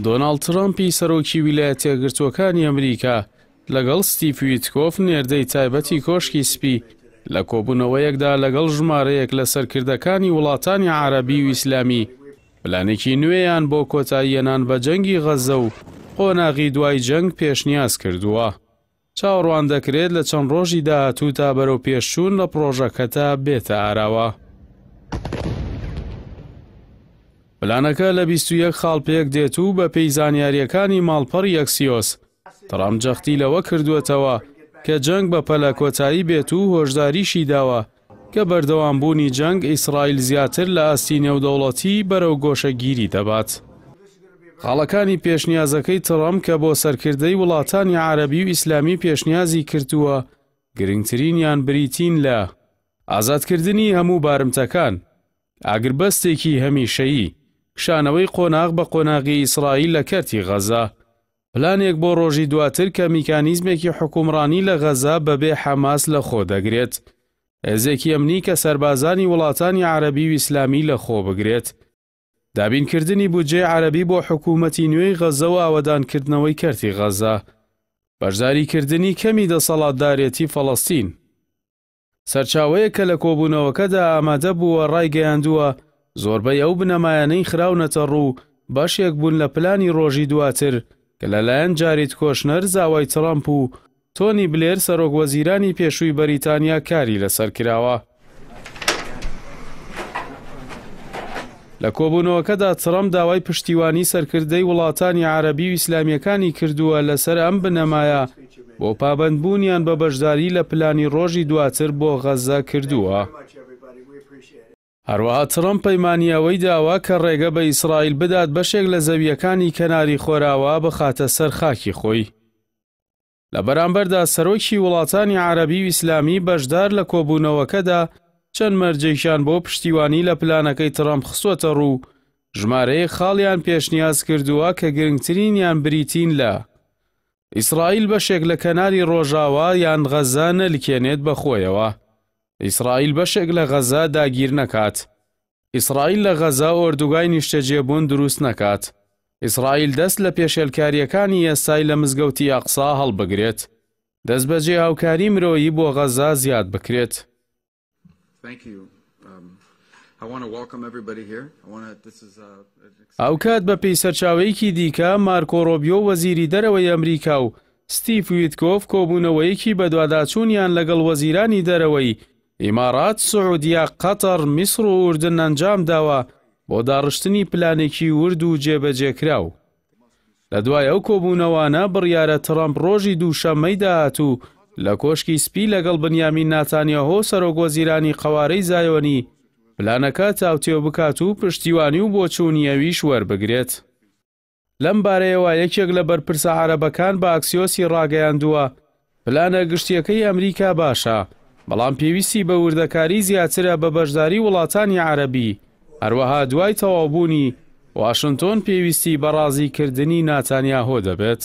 دۆناڵد ترەمپی سەرۆکی ویلایەتیەکگرتووەکانی ئەمریکا لەگەڵ ستیڤ ویتکۆف نێردەی تایبەتی کۆشکی سپی لە کۆبوونەوەیەکدا لەگەڵ ژمارەیەک لە سەرکردەکانی وڵاتانی عەرەبی و ئیسلامی پلانێکی نوێیان بۆ کۆتاییەنان بە جەنگی غەززە و قۆناغی دوای جەنگ پێشنیاز کردووە. چاوەڕوان دەکرێت لە چەند ڕۆژی داهاتوودا بەرەوپێشچوون لە پڕۆژەکەدا بێتە ئاراوە. پلانەکە لە 21 خاڵ پێک دێت و بەپێی زانیارییەکانی ماڵپەڕی ئەکسیۆس، ترەمپ جەختی لەوە کردووەتەوە کە جەنگ بەپەلە کۆتایی بێت و هۆشداریشی داوە کە بەردەوامبوونی جەنگ ئیسرائیل زیاتر لە ئاستی نێودەوڵەتی بەرەو گۆشەگیری دەبات. خاڵەکانی پێشنیازەکەی ترەمپ کە بۆ سەرکردەی وڵاتانی عەرەبی و ئیسلامی پێشنیازی کردووە، گرنگترینیان بریتین لە. ئازادکردنی هەموو بارمتەکان، ئاگربەستێکی هەمیشەیی، کشانەوەی قۆناغ بە قۆناغی ئیسرائیل لە کەرتی غەزە، پلانێک بۆ ڕۆژی دواتر کە میکانیزمێکی حوکمڕانی لە غەزە بەبێ حەماس لەخۆ دەگرێت. هێزێکی ئەمنی کە سەربازانی وڵاتانی عەرەبی و ئیسلامی لەخۆ بگرێت. دابینکردنی بودجەی عەرەبی بۆ حکوومەتی نوێی غەزە و ئاوەدانکردنەوەی کەرتی غەزە. بەشداریکردنی کەمی دەسەڵاتدارێتی فەڵەستین. سەرچاوەیەک کە لە کۆبوونەوەکەدا ئامادە بووە ڕایگەیاندووە، زۆربەی ئەو بنەمایانەی خراونەتە ڕوو بەشێک بوون لە پلانی ڕۆژی دواتر کە لەلایەن جارید کۆشنەر زاوای ترەمپ و تۆنی بلێر سەرۆک وەزیرانی پێشووی بەریتانیا کاری لەسەر کراوە. لە کۆبوونەوەکەدا ترەمپ داوای پشتیوانی سەرکردەی وڵاتانی عەرەبی و ئیسلامییەکانی کردووە لەسەر ئەم بنەمایە بۆ پابەندبوونیان بە بەشداری لە پلانی ڕۆژی دواتر بۆ غەززە کردووە. هەروەها ترەمپ پەیمانی ئەوەی داوە کە ڕێگە بە ئیسرائیل بدات بەشێک لە زەوییەکانی کەناری خۆراوا بخاتە سەر خاکی خۆی. لە بەرامبەردا سەرۆکی وڵاتانی عەرەبی و ئیسلامی بەشدار لە کۆبوونەوەکەدا چەند مەرجێکیان بۆ پشتیوانی لە پلانەکەی ترەمپ خستووەتەڕوو و ژمارەیەک خاڵیان پێشنیاز کردووە کە گرنگترینیان بریتین لە، ئیسرائیل بەشێک لە کەناری ڕۆژاوا یان غەزە نەلکێنێت بە خۆیەوە، ئیسرائیل بەشێک لە غەزە داگیر نەکات، ئیسرائیل لە غەزە ئۆردوگای نیشتەجێبوون دروست نەکات. ئیسرائیل دەست لە پێشێلکارییەکانی ئێستای لە مزگەوتی ئەقسا هەڵبگرێت. دەستبەجێ هاوکاری مرۆیی بۆ غەزە زیاد بکرێت. هاوکات بەپێی سەرچاوەیەکی دیکە، مارکۆ ڕۆبیۆ وەزیری دەرەوەی ئەمریکا و ستیڤ ویتکۆف کۆبوونەوەیەکی بەدواداچوونیان لەگەڵ وەزیرانی دەرەوەی ئیماڕات، سعودیە، قەتەڕ، میسڕ و ئوردن ئەنجامداوە بۆ داڕشتنی پلانێکی ورد و جێبەجێکراو. لە دوای ئەو کۆبوونەوانە بڕیارە ترەمپ ڕۆژی دووشەممەی داهاتوو لە کۆشکی سپی لەگەڵ بنیامین ناتانیاهۆ سەرۆکوەزیرانی قەوارەی زایۆنی پلانەکە تاوتوێ بکات و پشتیوانی و بۆچوونی ئەویش وەربگرێت. لەم بارەیەوە یەکێک لە بەرپرسە عەرەبەکان بە ئاکسیۆسی ڕاگەیاندووە، پلانە گشتییەکەی ئەمریکا باشە، بەڵام پێویستی بە وردەکاری زیاترە بە بەشداری وڵاتانی عەرەبی، هەروەها دوای تەواوبوونی، واشنتۆن پێویستی بە ڕازیکردنی ناتانیاهۆ دەبێت.